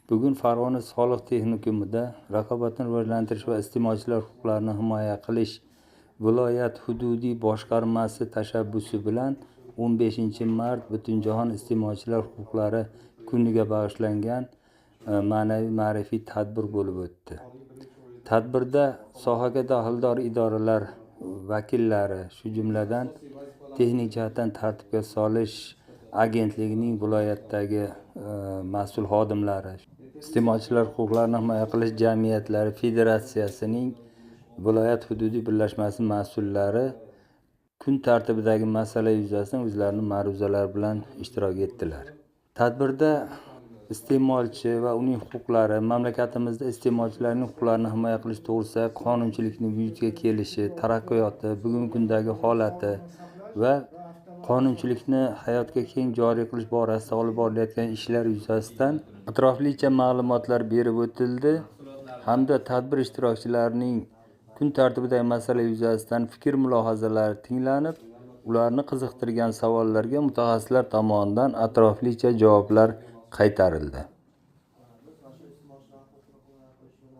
Bugun Farg'ona soliq texnikumida raqobatni rivojlantirish va iste'molchilar huquqlarini himoya qilish viloyat hududiy boshqarmasi tashabbusi bilan 15-mart Butunjahon iste'molchilar huquqlari kuniga bag'ishlangan ma'naviy ma'rifiy tadbir bo'lib o'tdi. Tadbirda sohaga daxldor idoralar vakillari, shu jumladan texnik jihatdan tartibga solish agentligining viloyatdagi mas'ul xodimlari, iste'molchilar huquqlarini himoya qilish jamiyatlari federatsiyasining viloyat hududiy birlashmasi mas'ullari kun tartibidagi masala yuzasidan o'zlarini ma'ruzalari bilan ishtirok etdilar. Tadbirda iste'molchi va uning huquqlari, mamlakatimizda iste'molchilarning huquqlarini himoya qilish to'g'risidagi qonunchilikning vujudga kelishi, taraqqiyoti, bugungi kundagi holati va qonunchilikni hayotga keng joriy qilish borasida olib borilayotgan ishlar yuzasidan atroflicha ma'lumotlar berib o'tildi hamda tadbir ishtirokchilarining kun tartibidagi masala yuzasidan fikr mulohazalari tinglanib, ularni qiziqtirgan savollarga mutaxassislar tomonidan atroflicha javoblar qaytarildi.